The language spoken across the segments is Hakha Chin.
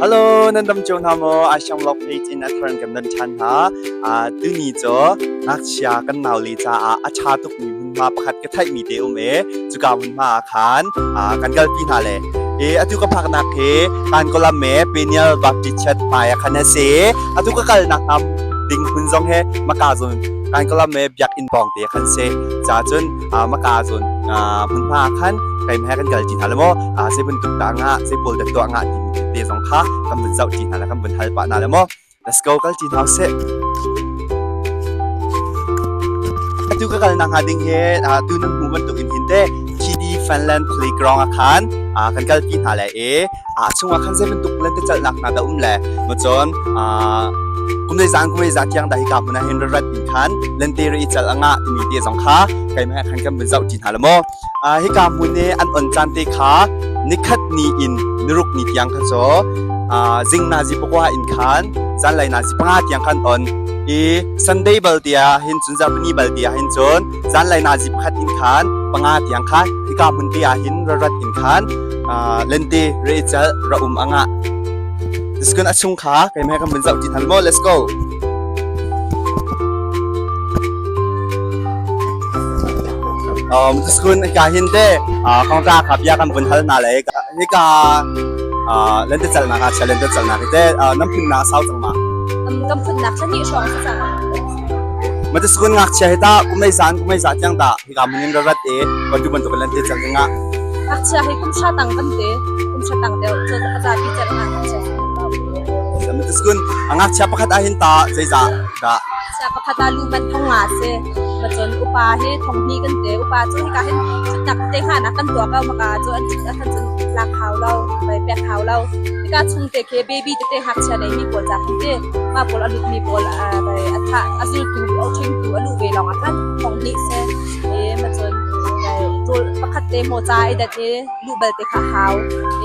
Hello, nan dam cio hna maw? Aishang Vlog page in a thar in kan don ṭhan hna. Tuni cu ngakchia kan naule caah a ṭha tukmi hmunhma pakhat ka theihmi te um e. Cuka hmunhma ah khan kan kalpi hna le. E, atu ka phaknak hi Kankolam me Peniel Baptist Church hmai ah khan a si. Atu ka kalnak hnga ding hmun zong he maka zon Kankolam me biakinn pawng te khan si. Ca cun maka zon hmunhma ah khan keimah he kan kal ṭi hna le maw zei bantuk dah ngah zei pawl dah tuah ngah timi te zong kha kan vun zoh ṭi hna le kan vun hal pah hna le maw. Let's go kal ṭi hna usih. Atu ka kalnak hnga ding hi tu nan hmuh bantuk in hin te TD Finland Playground ah khan kan kalpi hna le i a chungah khan zei bantuk lentecelhnak hna dah um le macun kum zeizan kum zeizah tiang dah hika hmun ah hin rat in khan lente ri i celh a ngah timi te zong kha keimah he khan kan vun zoh ṭi hna le maw. Hika hmun i an on caan te kha nikhat ni in niruk ni tiang kha cu zing nazi pakua in khan zanlei nazi panga tiang khan on i Sunday bal tiah hin cun zarhpini bal tiah hin cun zanlei nazi pakhat in khan panga tiang kha hika hmun te ah hin rarat in khan lente re cal ra um anga. Diskun a chung kha keimah kan vun zoh ti than maw? Let's go. Diskun hika hin te kongka kha bia kan vun hal hna le hika lentecelnak ah chia lentecelnak hi te nan phunnak sau cang ma? Kan phunnak thla hnih hrawng si cang. Ma diskun ngakchia hi ta kumei zan kumei za tiang dah hika mun in rat e batu bantuk lentecel dingah? Ngakchia hi kum hra tang kan te kum hra tang deuh cu a zapi cer ngakchia. Diskun ngakchia pakhat ah hin ta zeizah dah? Ngakchia pakhat ah lu man thong nga si. Macun upa hi thong hnih kan te. Upa cu hika hin thutnak te hngahnak kan tuah ko maka cu an thut ah khan cun lak hau lo, vai pek hau lo. Hika chung te khi baby tete ngakchia nei mi pawl ca khan ti. Mah pawl a lut mi pawl vai a thah a zultu a ṭhingtu a luh ve lawng ah khan thong hnih si. E macun tul pakhat te hmawca i dat i luh bal te kha hau.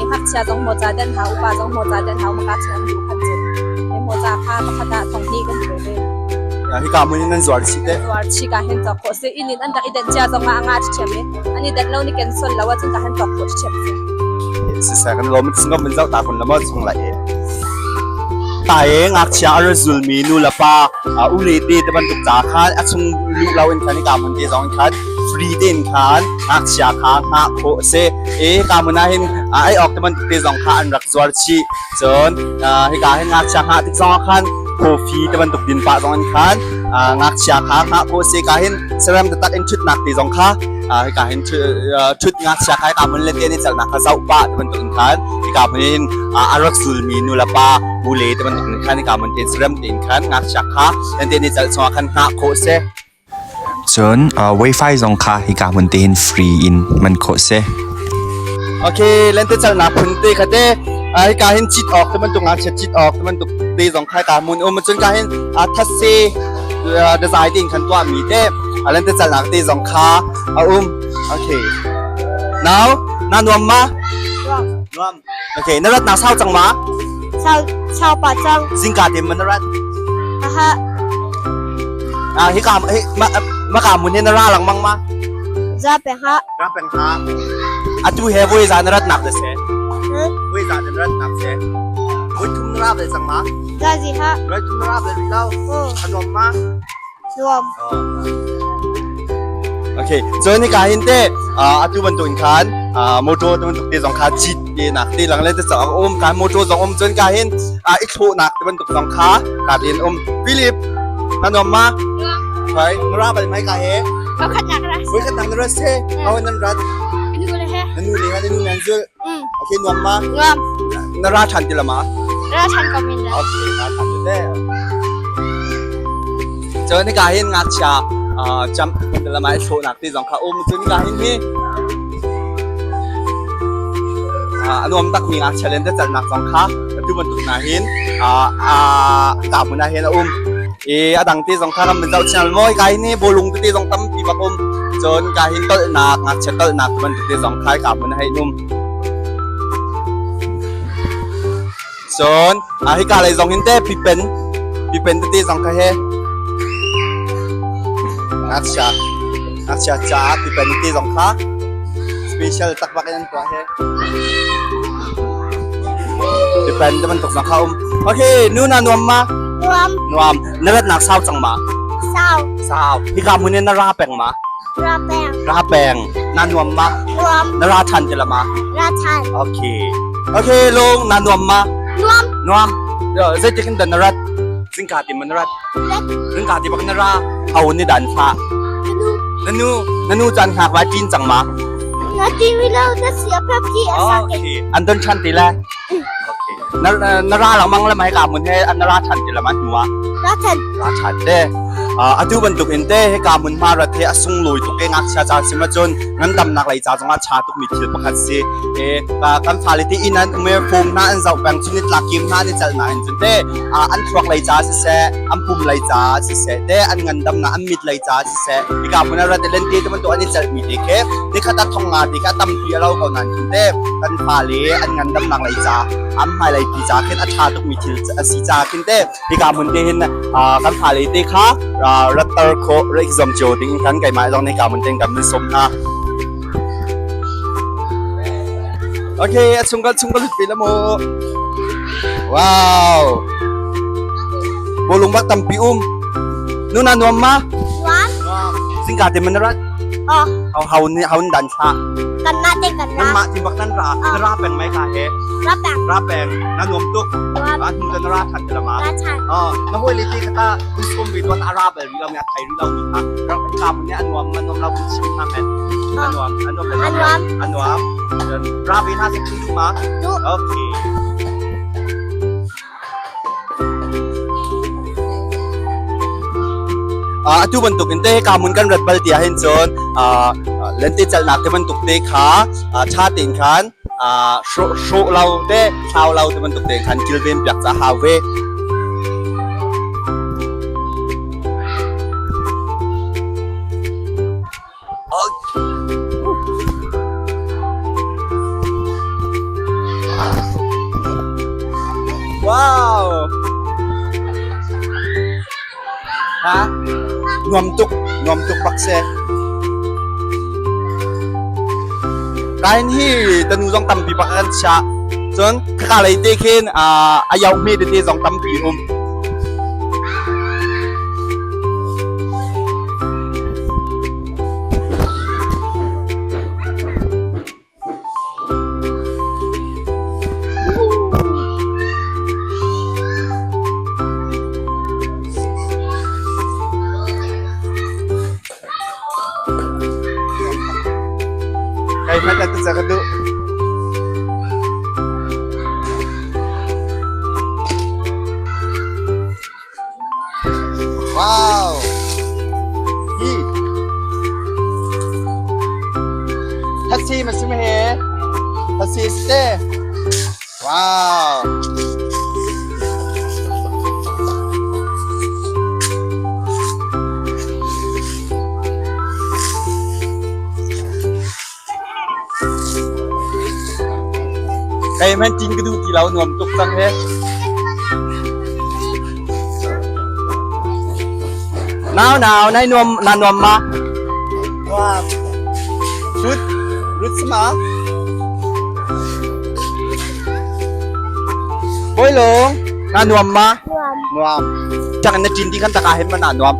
E ngakchia zong hmawca den hau, upa zong hmawca den hau maka chung an luh khan cun. E hmawca kha pakhat ah thong hnih kan pe ve. Hika hmun in nan zuar chih te? Zuar chih ka hin cawk khawh si. Inn in an rak i denh cia zong ah a nga ṭhiam i an i denh lo ni cancel lo ahcun ka hin cawk khawh ṭhiam si. Siseh kan lawm singam min zoh ta kun la maw chung lai e. Ta e ngakchia a ra zulmi nu le pa u le te te bantuk ca khan a chung luh lo in khan hika hmun te zong in khan free te in khan ngakchia kha hngah khawh a si. E hika hmun ah hin ai awk te bantuk te zong kha an rak zuar chih. Cun hika hin ngakchia hngah tik zong ah khan coffee te bantuk din pah zong in khan ngakchia kha hngah khawh a si. Hika hin saram taktak in ṭhutnak te zong kha hika hin ṭhut ngakchia kha hika hmun le te an i celhnak kha zoh pah te bantuk in khan hika hmun hin a rak zulmi nu le pa u le te bantuk in khan hika hmun te saram tein khan ngakchia kha nan te an i celh chungah khan hngah khawh a si. Cun Wi-Fi zong kha hika hmun te hin free in man khawh si. Okay, lentecelhnak phun te kha te hika hin cit awk te bantuk ngakchia cit awk te bantuk te zong kha ka hmun um cun ka hin thase dazai te in khan tuah mi te lentecelhnak te zong kha a um. Okay. Now, na nuam ma? Nuam. Okay, na rat na sau cang ma? Sau sau pa cang. Zingka te man na rat? Aha. Ah, hi ka hi ma ma ka mun hi na ra lengmang ma? Za pe ha. Ra peng ha. Atu he voi za na rat nak de se? Voi za na rat nak se? Voi thum na ra bel cang ma? Za zi ha. Voi thum na ra bel rih lo. A nuam ma? Nuam. Okay, cun hika hin te atu bantuk in khan motor te bantuk te zong kha cit te nak te lang le te chak um kan motor zong um cun ka hin i thlawhnak te bantuk zong kha ka tin um Philip na nuam ma Hai na ra bal mai ka he Ka khat nak ra. Voi khat nak na ra se Awan nan rat Nu le he. Na nu le ha na nu nan zul Okay nuam ma Nuam. Na ra than ti la ma Ra than ko min la. Okay ra than ti te Cun hika hin ngakchia jump lam ah i thlawhnak ti zong kha um. Cun hika hin hi a nuam takmi ngakchia lentecelhnak zong kha atu bantuk hna hin hika hmun ah hin a um. I a dang ti zong kha ram in zoh chiang maw hika hin hi bawlung tete zong tampi bak um. Cun hika hin tolhnak ngakchia tolhnak ti bantuk te zong kha hika hmun ah hin um. Cun hika lei zong hin te pipen pipen tete zong kha he ngakchia ngakchia caah pipen tete zong kha special takbak in an tuah he. Depend te bantuk zong kha um. Okay, nu na nuam ma? Nuam. Nuam. Na rat nak sau cang ma? Sau. Sau. Hika hmun in na ra peng ma? Ra peng. Ra peng. Na nuam ma? Nuam. Na ra than te la ma? Ra than. Okay. Okay, lung na nuam ma? Nuam. Nuam. Zeitik in dah na rat? Zingka ti ma na rat? Zingka ti bak na ra. Ho ni dan thla. Nanu. Nanu, nanu chan hngak vai tin cang ma? Na ti mi lo na sia pa pi asa ke. Okay. An don chan ti le. Okay. Na na ra lang mang le mai ka mun he an na ra than ti le ma hnuwa. Ra than. Ra than te. Atu bantuk in te he ka mun ma rat he asung loi tuk ke ngakchia cha sim cun ngandamnak lei ca zongah cha tuk mi thil pakhat si. E kan fale ti inn an um i phone hna an zoh peng cun nitlak kim hna an i celh na in cun te an thluak lei ca siseh an pum lei ca siseh te an ngandamnak an mit lei ca siseh hika hmun ah rat i lente te bantuk an i celh mi te khi nikhat ah thong nga te khi a tampi a lo ko nain khin te kan fale an ngandamnak lei ca an hmailei pi ca khin a ṭha tuk mi thil a si ca khin te hika hmun te hin kan fale te kha rattar khawh ra i zuam cio ding in khan keimah zong nih hika hmun te in kan min sawm hna. Okay, a chung ka chung ka lut ve la mu. Wow. Bolung bak tampi um. Nu na nuam ma? Nuam. Singka te man rat. Oh. Hau hau ni hau dan thla. Kan ma te kan ra. Nan ma ti bak nan ra. Na ra peng mai ka he. Ra peng. Ra peng. Na nuam tuk. Nuam. Ra hnu na ra that te la ma. Ra that. Oh, na hoi le ti kata un som ve tuan ara bel ri lo mi a thai ri lo mi kha. Ra ka mun ne anuam anuam lo kun chim na men. Anuam anuam Anuam. Anuam. Ra ve na se kun du ma. Du. Okay. Atu bantuk in te kamun kan rat bal tia hin cun lente chalnak te bantuk te kha tha tein khan hrawh lo te thlau lo te bantuk te khan kilven piak ca hau ve. Wow! Ha? Nuam tuk, nuam tuk bak se. Kain hi tanu zong tampi bak kan chia. Cun khaka lei te khin a yau hme tete zong tampi um. Kai hmanh atu ca ka duh. Wow! Hi! Thasi ma si ma he? Thasi si te. Wow! Kai man tin ka duh ti lo nuam tuk cang he. Nau nau nai nuam na nuam ma? Nuam. Rut rut sama. Boi long na nuam ma? Nuam. Nuam. Chang na chin ti kan taka hen ma na nuam.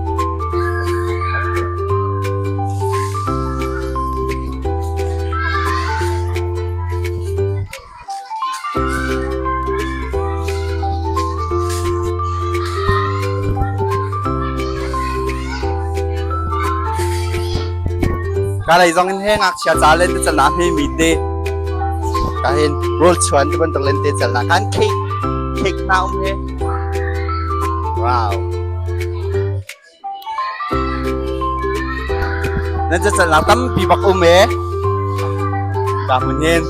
Ka lei zong in he ngakchia ca len te chan hme mi te ka hin roll chuan te bantuk len te chal na kan cake cake na um he wow. Nan cacal tampi bak um ee. Ka hmun hin.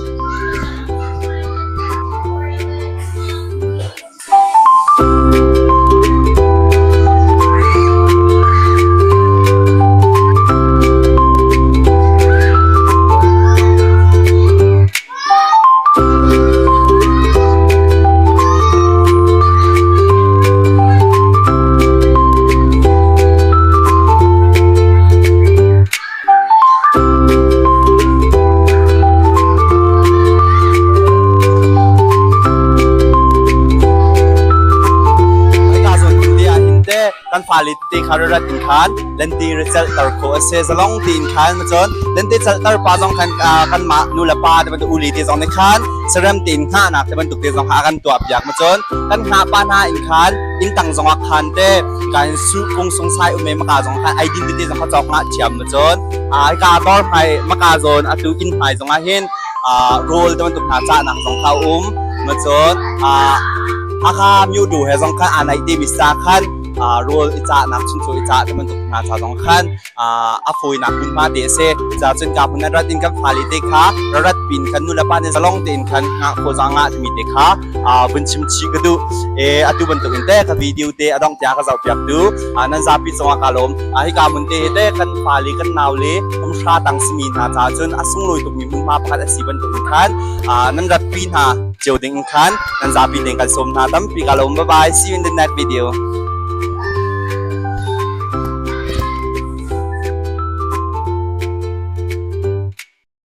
fale tete kha rat in khan lente ra celhter khawh a si. Zalong tein khan cun lente celhter pa zong khan kanmah nu le pa te bantuk uli te zong nih khan sarem tein hngahnak te bantuk te zong kha a kan tuah piak ma cun kan hngah pa hna in khan inn tang zong ah khan te kan su kung sung sai um maka zong khan ai din tete zong kha cawk ngah thiam ma cun ka dor hmai maka zawn atu inn hmai zong ah hin rawl te bantuk hna cahnak zong kha um ma cun aka myu du he zong khan aa naih te mi sa khan rawl i cahnak chuncaw i cah te bantuk hna ca zong khan a fawinak hmunhma te a si. Ca cun ka hmun rat in kan fale te kha rat pin khan nu le pa nih zalong tein khan ngah kho za ngah timi te kha vun chim chih ka duh. E atu bantuk in te ka video te a dong tia ka zoh piak tu nan zapi cungah ka lawm. Hika mun te te kan fale kan nau le kumhra tang simi hna ca cun a sunglawi tukmi hmunhma pakhat a si bantuk in khan nan rat pi hna cio ding in khan nan zapi tein kan sawm hna tampi ka lawm. Bye bye. See you in the next video.